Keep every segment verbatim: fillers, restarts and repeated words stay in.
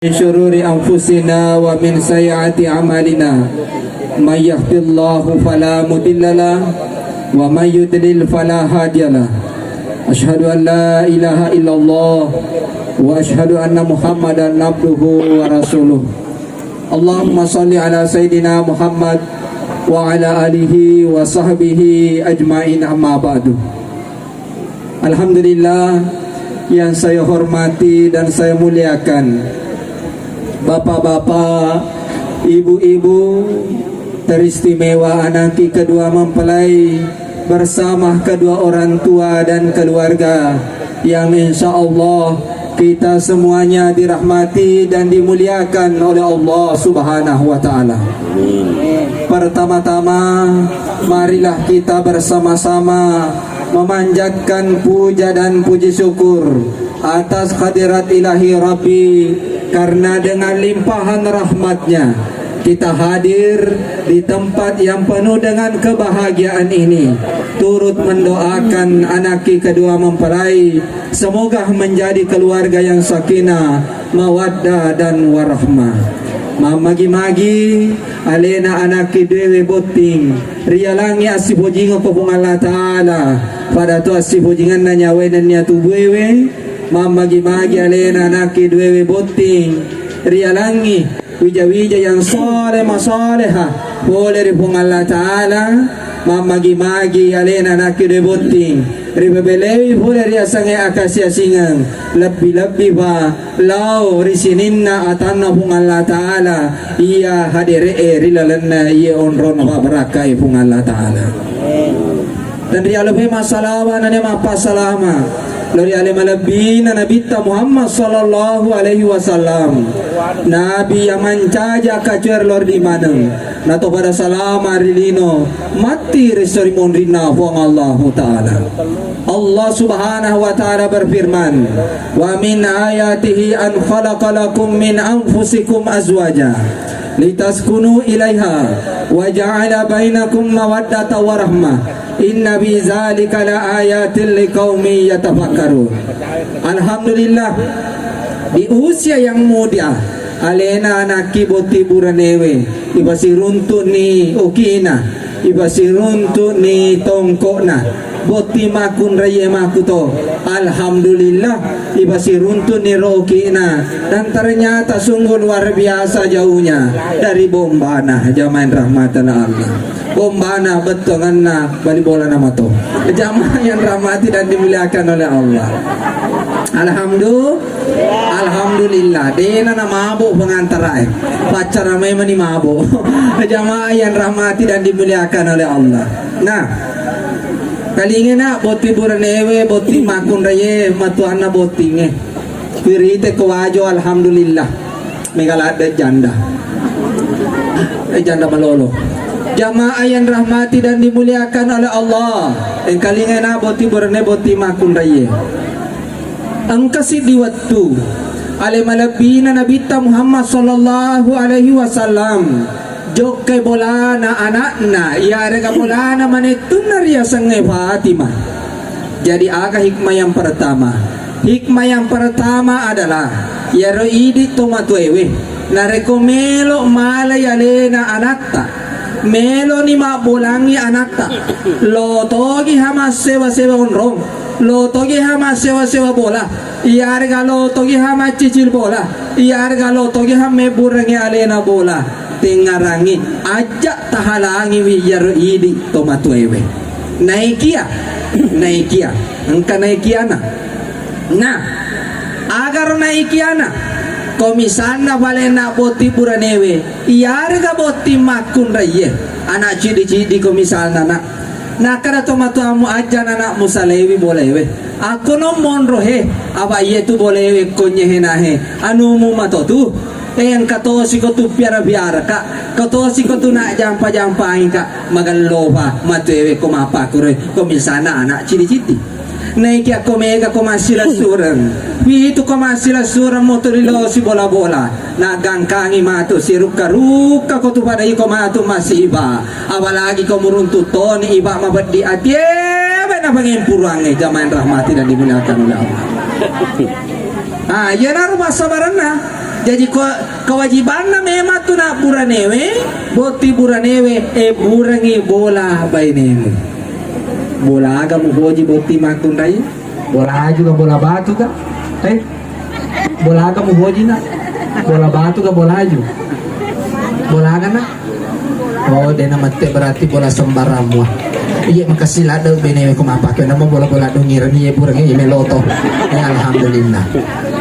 من شرور أنفسنا ومن سيئات أعمالنا. من يهد الله فلا مضل له ومن يضلل فلا هادي له. أشهد أن لا إله إلا الله وأشهد أن محمدا عبده ورسوله. اللهم صل على سيدنا محمد وعلى آله وصحبه أجمعين، أما بعد. Alhamdulillah, yang saya hormati dan saya muliakan bapak-bapak, ibu-ibu, teristimewa anakki kedua mempelai bersama kedua orang tua dan keluarga yang insya Allah kita semuanya dirahmati dan dimuliakan oleh Allah Subhanahu wa Ta'ala. Pertama-tama, marilah kita bersama-sama memanjatkan puja dan puji syukur atas hadirat Ilahi Rabbi, karena dengan limpahan rahmatnya kita hadir di tempat yang penuh dengan kebahagiaan ini, turut mendoakan anakki kedua mempelai semoga menjadi keluarga yang sakinah, mawaddah, dan warahmah. Mammagi-magi alena anakki duewe botting, rialangi assipojingeng ko Puang Allah Ta'ala, pada to assipojingenna nyawae nennia tubuewe. Mammagi-magi alena anakki duewe botting, rialangi wija-wija yang saleh masaleha pole ri Puang Allah Ta'ala. Mammagi-magi alena anakki duewe botting, ribebelewi pole riasengnge akasiasingeng, lebbi-lebbi pa lao ri sininna atanna Puang Allah Ta'ala iya hadere'e ri lalenna iye onrona pabbarakkae Puang Allah Ta'ala. Dan rialofai massalawa nania mappassalama lao ri ale malebbina Nabitta Muhammad sallallahu alaihi wasallam, Nabi yang mancaji akkacoe ri lori maneng, nato pada salama ri lino matti ri sori monrinna Puang Allahu Ta'ala. Allah Subhanahu wa Ta'ala berfirman, "Wa min ayatihi an khalaqa lakum min anfusikum azwaja litaskunu ilaiha wa ja'ala bainakum mawaddata wa rahmah. Inna fi dzalika la ayatin liqaumin yatafakkarun." Alhamdulillah, di usia yang muda, alena anakki botting buranewe, ipasiruntu'ni okina, ipasiruntu'ni tongko'na, botting makkunraie makkuto. Alhamdulillah, ipasiruntu'ni ro okina, dan ternyata sungguh luar biasa jauhnya dari Bombana, jamaah yang rahmati Allah. Bombana bettuangenna bali bolana mato. Jamaah yang rahmati dan dimuliakan oleh Allah. Alhamdulillah. Alhamdulillah, dena na mabuk pengantarae. Paccara memang ni mabuk. Jamaah yang rahmati dan dimuliakan oleh Allah. Nah, kalinga na botting buranewe, botting makkunraie, matuanna bottingnge. Wirite ko Wajo, alhamdulillah. Mega ladde janda. Eh, janda malolo. Jamaah yang rahmati dan dimuliakan oleh Allah. Engkalinga na botting burane, botting makkunraie. Engka siddi wettu, ale malebbina Nabitta Muhammad sallallahu alaihi wasallam jokkai bolana anakna, iyarega bolana manettunna riasengnge Fatimah. Jadi, aga hikmah yang pertama? Hikmah yang pertama adalah iyaro idi tomatoewe, narekko melo malai alena anatta, meloni mabbolangi anatta, lotogi ha massewa-sewa onrong, lotogi ha massewa-sewa bola, iyarega lotogi ha maccicil bola, iyarega lotogi ha mebburengngi alena bola, tengngarangngi, ajja tahalangiwi iyaro idi tomatoewe. Naikia, naikia, engka naikiana. Nah, agaro naikiana, ko misalna palenna botting buranewe, iyarega botting makkunraie, anak ciddi-ciddi ko misalna, nak. Nakkeda tomatoammu, ajjana anakmu salaiwi bolewe. Akkono monro he, apa iyetu bolewe konye he nahe, anumu matotu. Eh, engka tosi ko tu piara-piaraka, ko tosi ko tu nak jampa-jampangika, magellopa matuewe ko mappakkuro, ko misalna anak cidi-cidi. Naikia ko mega ko massilessureng, pitu ko massilessureng moto rilosi bola-bola, naggangkangi matu sirukka-rukka ko tu pada iko matu masiba, apalagi ko muruntu toni iba mabeddi atie, bena pangempuruangnge jamaah yang rahmati dan dimuliakan oleh Allah. Ah, iyanaro passabarenna. Jaji ko-, kewajibanna memang tu na buranewe, botting buranewe, eh, burangi bola bainewe. Bola aga muhoji botting makkunrai? Bola aju ga bola batu ga? Eh? Bola aga muhoji na? Bola batu ga bola aju? Bola aga na? Oh, dena mette berarti bola sembarang mua. Iya, makasih ladde benewe ko mappake. Namo bola-bola dongireng iya bureng iya meloto. Ya, alhamdulillah.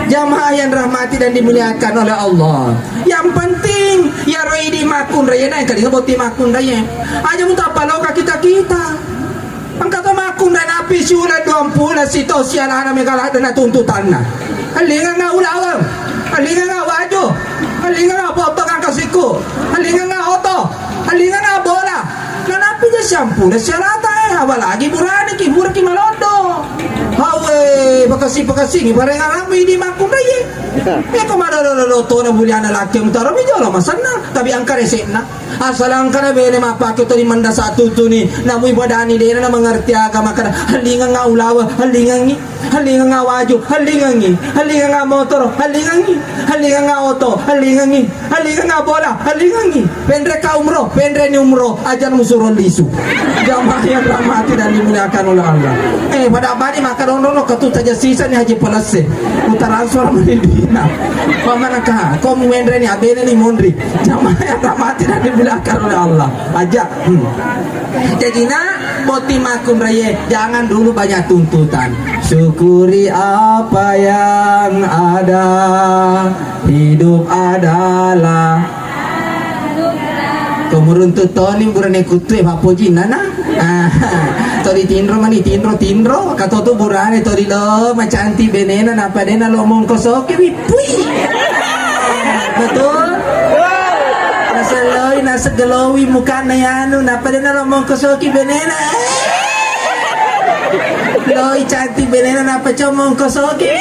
Jamaah yang rahmati dan dimuliakan oleh Allah. Yang penting, ya roi di makkunrai, na engka di botting makkunrai. Aja muta paloka kita-kita. Engka to makkunrai napi siuleng duampulo sito sialana mega ladde na tuntutanna. Ellingenga ulaweng, ellingenga waju, ellingenga potong angka sikku, ellingenga oto, ellingenga bola. Nanapi je siampuna sialata, eh, apalagi burane ki, buraki malondo. Hawe, pakasi-pakasi ni bareng arammu idi makkunrai. Eh, ko madolo-lolo tona buliana laki mutaro mi jolo masenna, tapi angka resekna. Asal engkana bene mappake toni mendasa tutuni, namui padani dena na mengerti aga makkada, "Hellingenga ulaweng, hellingengi, hellingenga waju, hellingengi, hellingenga motoro, hellingengi, hellingenga oto, hellingengi, hellingenga bola, hellingengi." Penre ka umroh, penre ni umroh, aja musuro lisu. Jamaah yang rahmati dan dimuliakan oleh Allah. Eh, pada bani maka dono no katu taja sisa ni haji pelese. Utaransfer mani dina. Pamanaka, ko muenre ni abene ni mondri. Jamaah yang rahmati dan dimuliakan oleh Allah. Aja. Hmm. Jadi nak, botting makkunrai, jangan dulu banyak tuntutan. Syukuri apa yang ada. Hidup adalah. Ko muruntu toni burane kuttue, pappojinna na. Ah, to ditinro mani, tinro, tinro. Kato tu burane to dilo macanti benena, napa dena lo mongkosoki wi. Pui. Betul? Naseloi, nasegelowi mukana yanu, napa dena lo mongkosoki benena. Loi cantik benena, napa comong kosoki.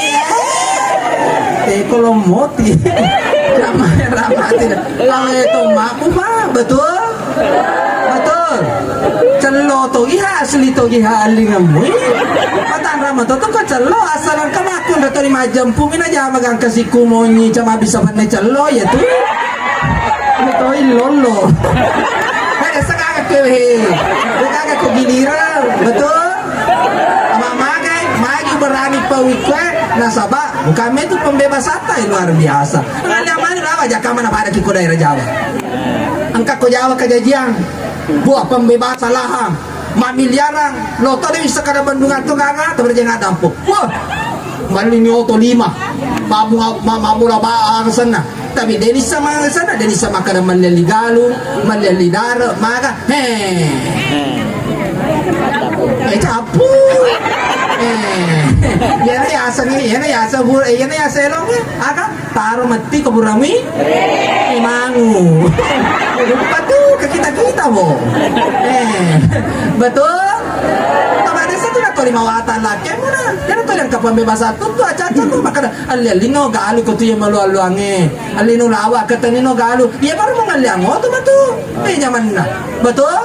Eh, kolong moti. Ramai, ramai tidak. Lawe to mabu, Pak. Betul? Betul. Cello to iha, asli to iha, alingamu. Matan rama to, to ko cello, asal engka makkunrai to di majempu, mina jama gangka siku monyi, cama bisa penne cello, ya tu. Ini to illollo. Eh, sekarang ke, he. Bukan ke giliran, betul? Mamagai, maju berani pawi kue, nasaba bukan metu pembebasan tai luar biasa. Ngalih mani lawa jaka mana pada kiko daerah Jawa. Engka ko Jawa kejajian. Buah pembebasan lahan. Mamiliaran, lo tadi bisa kada bendungan tu gaga, tu berjenga dampu. Wah, maling oto lima. Mabu, ma-, mabu la ba, sana. Tapi deni sama sana, deni sama kada maliali galu, maliali dare, maga. He. Eh, capu. Eh. Iyana yaseng, iyana yaseng bu-, iyana yaseng elong, aga? Taro metti ko burami? Imangu. Lupa tu ke kita-kita, bo. Eh. Betul? Apa ada satu nak lima watan laki muna. Kan tu yang kapan bebas satu tu aja-aja ko makan. Alli-allingo galu ko tu iya malu-aluangnge. Allino lawa, ketenino galu. Iya baru mau ngalliang oto matu. Eh, nyamanna. Betul?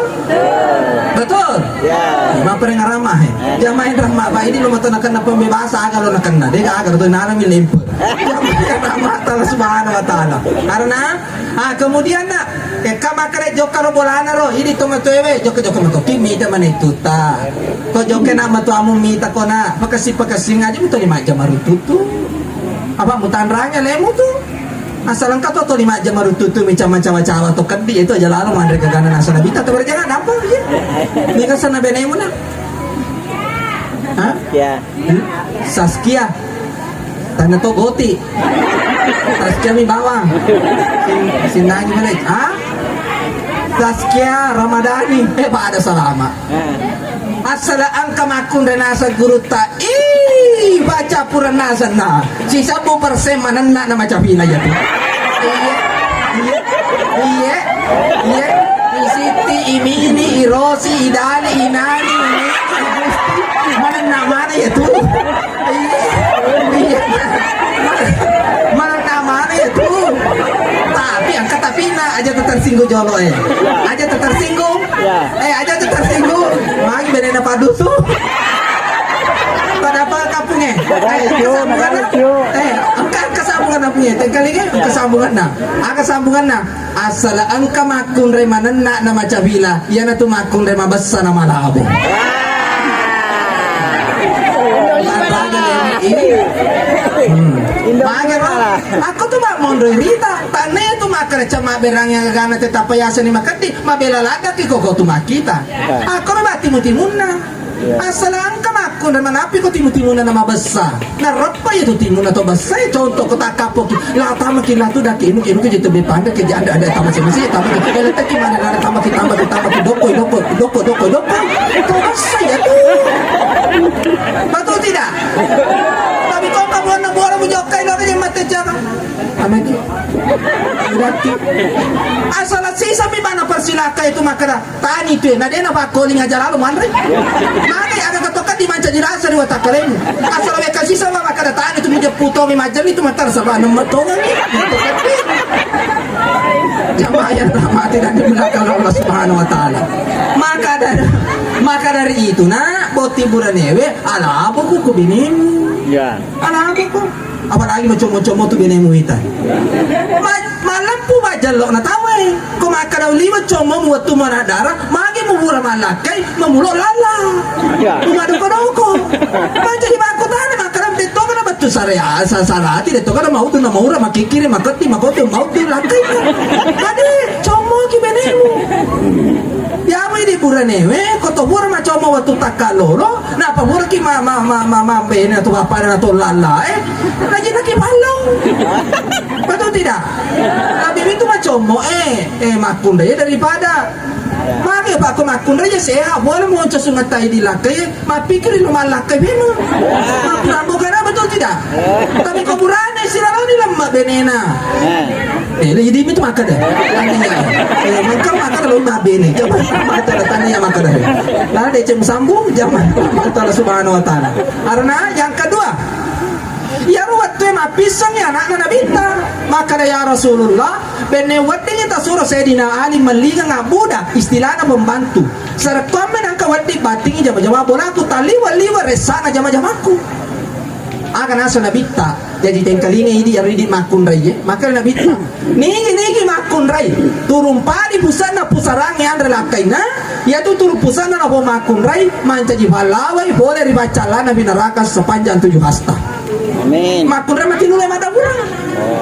Betul? Ya. Mapereng arama, he. Jamaah rahma, Pak, ini lo mata nakenna pembebasa, aga lo nakenna. Dega aga lo nana mi lempe. Jamaah rahma Allah Subhanahu wa Ta'ala. Karena, ah, kemudian nak, eh, ka makkeda jokka ro bolana ro, ini to matu ewe, jokka-jokka matu. Ki mita mana itu ta. Ko jokka nak matu amu mita ko nak, pakasi-pakasi ngaji matu lima jam marututu. Apa mutanranya lemu tu? Asal engka to, to lima jam marututu mi cama cawa-cawa to keddi itu aja lalo manre gagana nasana bita to berjalan apa iya. Ini kan sana benemu na. Hah? Ya. Hmm? Saskia. Tanda to goti. Saskia mi bawang. Sin-, sinangi balik. Hah? Saskia Ramadhani. Eh, pada salama. Asala engka makkunrai naseng gurutta, ih, baca pura nasenna. Sisebbu persen manenna na macapina iya tu. Iya, iya, iya, iya. I Sitti, i Mini, i Rosi, i Dali, i Nani, i Nini, i Gusti. Manenna mana iya tu? Iya. Mana namanya itu? Tapi angkat tapi nak aja tersinggung jolo eh. Aja tersinggung. Ya. Eh, aja tersinggung. Magi benena padu tu. Pada apa kampungnya? Eh, makasih, makasih. Eh, angkat ke sabu Karena punya tengkalinga, kesambunganna. Aga sambunganna? Asala engka makkunrai manenna na macabila, iyanatu makkunrai mabessa na malabo. Mage ro, aku tu mak mondoi rita, tanne tu makkeda cama berang yang gana tetap yasani makeddi, mabela ladaki koko tu makkita. Aku ro timu-timunna. Asala engka makkunrai manapi ko timu-timunna na mabessa. Nareppa iya tu timunna to bessa, contoh ko takkappoki. La tamaki la tu daki inu inu ke jitu bepanda ke janda ada tamaki masi tamaki. Ele teki mana ada tamaki tamaki tamaki dokoi dokoi dokoi dokoi dokoi. To bessa iya tu. Betul tidak? Tapi kau kamu anak buah mu jokai lo ke mate jaga. Ameki. Berarti asala sisa mi bana persilaka itu makkeda. Tani tu, na dena pakkoling aja lalo manre. Maka aga katoka di mancaji rasa ri watakkalemu. Asal weka sisa wa makkeda tani tu mujeppu tomi majjali tu matar saba nemmet tongeng. Jamaah yang rahmati dan dimuliakan Allah Subhanahu wa Ta'ala. Maka dari, maka dari itu, nak, boti buranewe, ala apa ku ku binemu? Ya. Ala apa ku? Apalagi macommo-commo tu benemu wita. Ma-, maleppu majjallo na tawe. Ko makkada liwe commo mu wettu mana dara, magi mu mura malakkai, memulo lala. Ya. Uma doko-doko. Mancaji makkutana makkada detto kana bettu sare asa sarati detto kana mau tu na maura makikkiri maketti makotu mau tu lakkai. Ade, commo ki benemu. Ya mu di buranewe, ko to bura macommo wettu takkalolo, Napa buraki ma, ma, ma, ma, ma bene atau apa dan atau lala, eh? Rajin lagi balong. Betul tidak? Tapi itu macommo, eh, eh, makunda ya daripada. Maka pak ko makunda ya sehat, boleh mau cocok ngatai di lakai, ma pikir lu malakai bema. Makunda bukan betul tidak? Tapi kuburannya si lalu di lemak benena. Eh, jadi itu makkada. Eh, mengkau makkada lo mabene. Coba mata tanya makkada. Nah, deceng sambung zaman Allah Subhanahu wa Ta'ala. Karena yang kedua, ya ruwet tu mapisang ya anak Nabi ta. Makkada ya Rasulullah, benne wedding tasuro Sayyidina Ali mellinga ngabuda istilahna pembantu. Sarekkuamme nangka wedding battingi jama-jama bolaku taliwa-liwa resana jama-jamaku. Aga naso Nabitta, jaji tengkalinga idi iyaro idi makkunrai e, maka Nabitta, nigi-nigi makkunrai, turung padi pusanna pusarangnge anre lakkainna, iyatu turung pusanna nabo makkunrai, mancaji pallawai pole ri baccallana api naraka sepanjang tujuh hasta. Amin. Makkunrai mati nulai mata pura.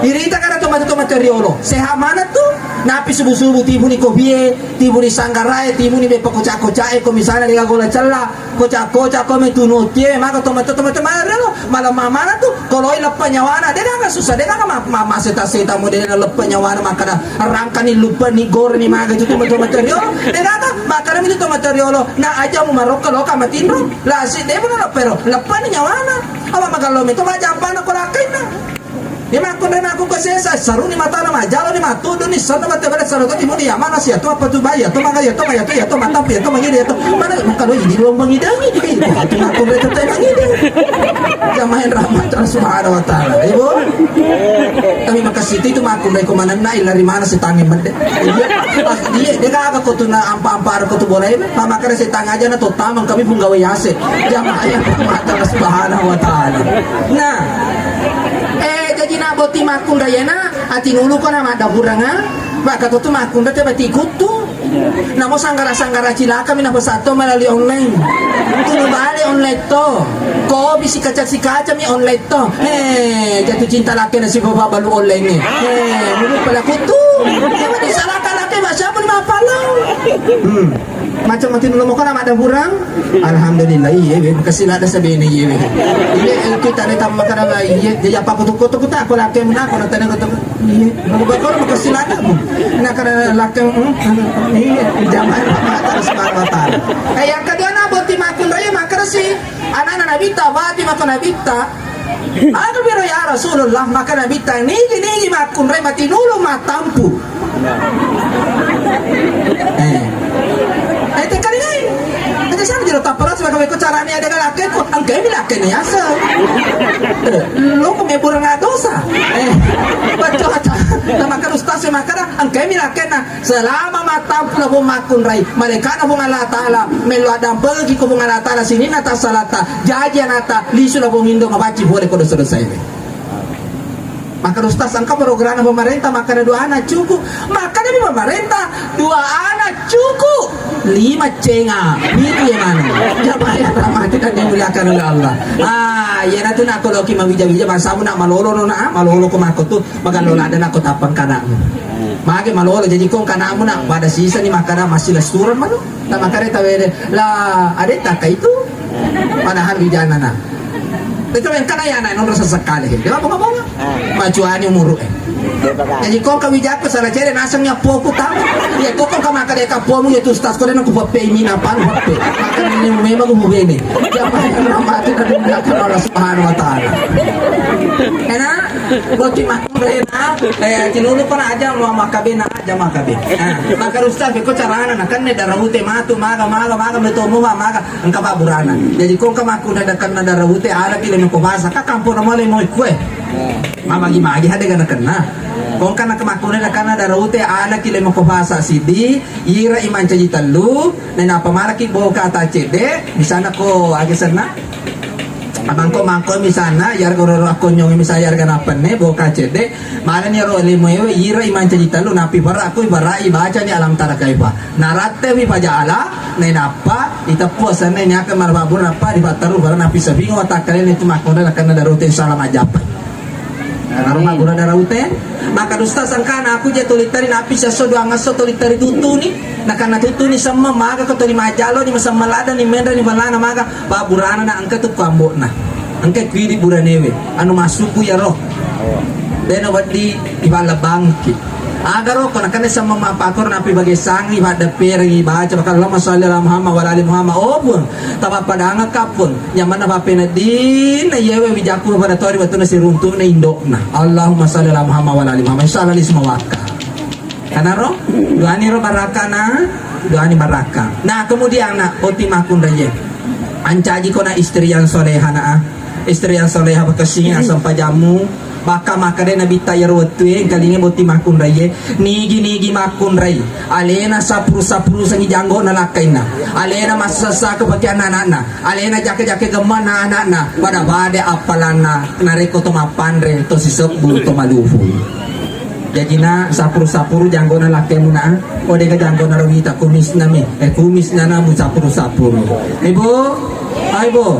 Irita kada tomata-tomata riolo, sehat mana tu? Napi subuh-subuh tibuni kopie, tibuni sanggarae, tibuni beppa kocak-kocak e, ko misalnya lega gola cella, Kocak-kocak ko metu nutie, maka tomata-tomata mare lo, malam mamana tu, koloi leppa nyawana, de gaga susah, de gaga ma, ma, ma seta-seta model leppa nyawana, makkada rangkani luppa ni gor ni maga itu tomata-tomata riolo, de gaga, makkada itu tomata riolo, na aja mu marokka loka matinro, lasi de pun leppa ro, leppa ni nyawana, apa magallo metu majampana kolakainna. Iya makkunrai makku ko sesa, saruni matana majjalo ni matuddu ni sanna mate bale sarota timuni yamana sia to apa tu bai ya to maga ya to maya to ya to matampu ya to mangide ya to mana maka lo ini lo mangidangi atu makkunrai tete mangide. Jamaah rahmat Allah Subhanahu wa Ta'ala. Ibu. Tapi makasih itu makkunrai ko manenna illa ri mana setangi mende. Iya. Pas dia dia kagak ko tu na ampa-ampa ko tu boleh. Mama kare setang aja na to tamang kami pun gawe yase. Jamaah rahmat Allah Subhanahu wa Ta'ala. Nah, Eh, jaji na boti makkunrai ena, ati nulu ko na maddaburanga, maka to tu makkunrai te bati kuttu. Namo sanggara-sanggara cilaka mi na pesatto melalui online. Tunu bale online to. Ko bisi kaca si kaca mi online to. Eh, jatuh cinta laki na si bapak balu online ni. Eh, nulu pala kuttu. Dia mati salaka laki masya pun mapala. Hmm. Macam mati nulu moko na maddaburang. Alhamdulillah, iya, iya, makasih lada sabene, iya, iya. Iya, eh, kita ada tambah kada, iya, jadi apa kutu-kutu kita, aku laki muna, aku nanti kutu, iya, mau bakal makasih lada, bu. Nah, kada laki, hmm, iya, jamaah rahmat Allah Subhanahu wa Ta'ala. Eh, yang kedua, na boti makkunrai, makasih. Anak-anak Nabi ta, bati makkunrai Nabi ta. Aga biro ya Rasulullah, maka Nabi ta, nigi-nigi makkunrai mati nulu matampu. Eh. Eh, tekalingai. Aja sana jero tapara sebab kami ko caranya ada galak ko, angkai mi laki ni asa. Eh, lo ko mebur nggak dosa. Eh, betul aja. Nah, maka ustaz saya maka angkai mi laki na. Selama matampu na Puang makkunrai, malaikana Puang Allah Ta'ala, melo adampengki ko Puang Allah Ta'ala, sininna tassalata, jaji anata, lisu na Puang Indo, mabacci pole ko dosa-dosa ini. Makkeda, "Ustaz, engka programna pemerintah makkeda dua anak cukup." Makkedami pemerintah, "Dua anak cukup, lima cenga." Itu yang mana? Jamaah yang rahmati dan dimuliakan oleh Allah. Ah, iyanatu nak, ko loki mawija-wija, bangsamu nak malolo no nak, malolo ko makko tu, magallo ladde nak ko tappang kanakmu. Mage malolo, jadi ko kanakmu nak pada sisa ni makkeda masih lesuran manu. Tak makkeda tawede, lah, ada tak itu? Padahal wijana nak. Itu yang kana ya anak nonro sesekali. Dia apa ngomong? Ah. Macuani umuru eh. Dia pakai. Jadi ko ka wijaku salah cere naseng ya poku tahu. Ya ko ka makkeda ka pomu ya tu ustaz ko dan aku pape ini apa pape. Makan ini memang aku bene. Jamaah yang rahmati dan dimuliakan Allah Subhanahu wa taala. Enak, boti makan rena, eh, cinunu pernah aja mau makan bena. Jamaah kabeh. Ah, makkeda ustaz, pekko carana nakenna dara ute matu, maga, maga, maga, meto mua, maga, engka pabburana. Jadi ko engka makkeda nakenna dara ute, alaki lemo ko basa, ka kampong na male moi kue. Mabagi-bagi hade ga nakenna. Ko engka nak makkeda nakenna dara ute, alaki lemo ko basa sidi, ira i mancaji tellu, nainappa malaki boka ta cedde, misalna ko age senna. Mangko-mangko misalna, yarga roro akkonnyong misalna yarga napenne, boka cedde, malani ro lemo ewe, ira i mancaji tellu, napi bara aku, bara i bacani alam tara kaifa. Naratte wi pajala, nainappa iteppu asenna ini akan marababur nappa dipattaru bara napi sabingo watakkalena itu makkonda nakenna dara ute insya Allah majappa. Karung maggura dara ute, maka dusta sangkana aku je tuli tari napi sesso dua ngesso tuli tari tutuni, nakanna tutuni semma maga ko tuli majalo ni masemma lada ni mendra ni balana maga, pabburana na engka tu kuambokna. Engka kuidi buranewe, anu massuku ya roh. Dena weddi iballa bangki. Aga ro ko nakanna semma mapakor napi bage sangi pada perengi baca bakal Allahumma shalli ala Muhammad wa ala ali Muhammad. Oh pun, tapappadangekka pun. Nyamanna pappeneddinna iyewe wijakku pada tori wettunna siruntu'na indo'na. Allahumma shalli ala Muhammad wa ala ali Muhammad. Insya Allah lisma wakka. Kanaro, duani ro barakana, duani baraka. Nah, kemudian nak oti makunraye. Ancaji ko na istri yang soleha na, ah. Istri yang soleha bakessingi asam pajamu. Baka makkeda Nabitta iyaro wettue engkalinga botting makkunraiye, nigi-nigi makkunrai alena sapuru-sapurusengngi janggo'na lakkainna, alena massessa-sessa ke pake anana-anana, alena jake-jake gemmanna anana, pada-pada appalanna narekko to mappanre, to sisebbu, to malufu. Jajina sapuru-sapuru janggo'na lakkaimuna, oh dega janggo'na ro wita kumisna mi, eh kumisna na mu sapuru-sapuru. Ibu, ah, ibu,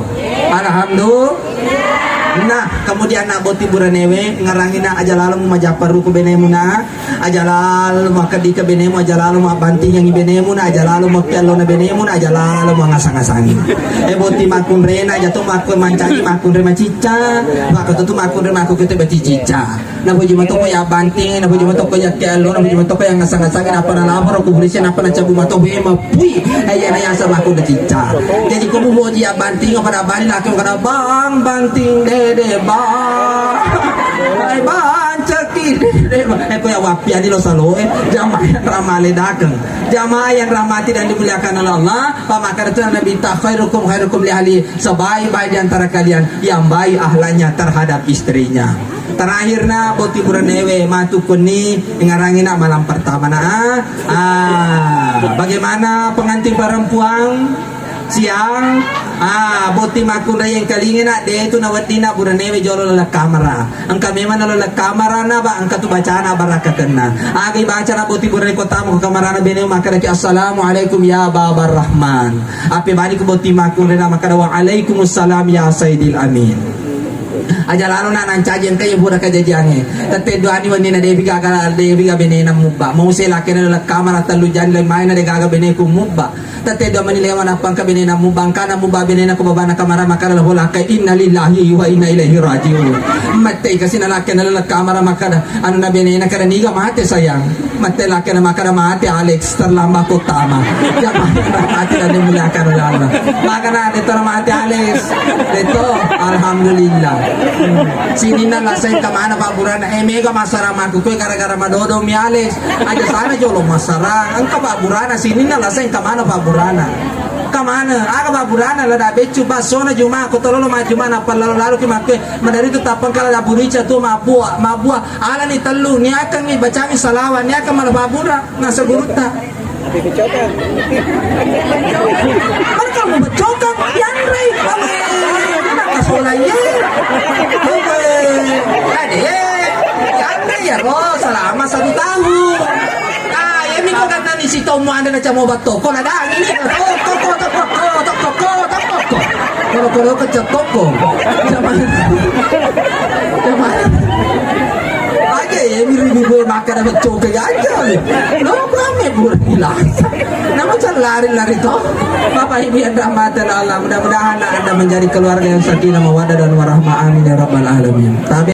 alhamdulillah. Nah, kemudian nak botting buranewe, ngarangina aja lalo mu majappa ruku benemuna, aja lalo makkedika benemu, aja lalo mabbantingengi benemuna, aja lalo makke allona benemuna, aja lalo mangasang-asangi. Eh, botting makkunrena, aja to makku mancaji makkunre macicca, makku tu makkunre makku kete bati cicca. Napuji matoko ya banting, napuji matoko ya kello, napuji matoko yang ngasang-ngasang, napa na lapor aku polisi, napa na cabu matoko ya mapui, eh, ya na ya sama aku de cicca. Jadi ko muji ya banting, pada bali laki kada bang, banting dede bang, eh, bang ceki dede bang. Eh, ko ya wapi adi lo salo, eh, jamaah yang ramale dakeng. Jamaah yang rahmati dan dimuliakan oleh Allah, pamakar itu Nabi ta khairukum khairukum li ahli, sebaik-baik di antara kalian yang baik ahlaknya terhadap istrinya. Terakhirna botting buranewe matu kunni ngarangina malam pertama na. Ah, bagaimana pengantin perempuan? Siang. Ah, botting makkunrai engkalinga na, de tu nawedding na buranewe jolo laleng kamara. Engka memang nalo laleng kamara na, ba engka tu bacana barakkakenna. Aga ibacana botting burane ko tama ko kamarana benemu makkedaki, "Assalamualaikum ya Babar Rahman." Appe bali ko botting makkunrai na makkeda, "Waalaikumsalam ya Saidil Amin." Aja lalo na nancaji engka iya pura kajajiangnge. Tette duani wenni na depi gaga, depi gaga benena mubba. Mau se lakena laleng kamara tellu jani lai maena de gaga beneku mubba. Tette dua mani lewa nappa engka benena mubba, engkana mubba benena ko babana kamara makkeda, "Laho lakkai, inna lillahi wa inna ilaihi rajiun." Mette kasi na lakkai na laleng kamara makkeda, anu na benena kada niga mate sayang. Mette lakkai na makkeda, "Mate Alex, terlambat ko tama." Jamaah mate dan dimuliakan oleh Allah. Makana de to mate Alex. De to, alhamdulillah. Hmm. Sininna laseng kamana pabburana, eh, mega masara maku kue gara-gara madodo mi Alex. Aja sana jolo masara, engka pabburana sininna laseng kamana pabburana. Kamana, aga pabburana lada beccu bassona juma, ko tololo majuma nappa lalo-lalo ki makkue, madari tu tappengkala da burica tu mabua, mabua, alani tellu, niakangi bacangi salawa, niakang mala pabbura, nasa gurutta. Tapi beccokan. Mereka mau beccokan, yanrei, awe, nak kasola ye. Awe, ade. Janda ya, oh, selama satu tahun. Ah, ya, mi kok kata ni si Tomo ada macam obat toko, ada angin ni. Toko, toko, toko, toko, toko, toko. Koro-koro kecet toko. Zaman, zaman. Aja ya, mi ribu makan dapat coke aja. Lo kok ame buat hilang. Nama lari-lari toh? Bapak Ibu yang dirahmati Allah, mudah-mudahan Anda menjadi keluarga yang sakinah mawaddah dan warahmah. Amin ya rabbal alamin. Tapi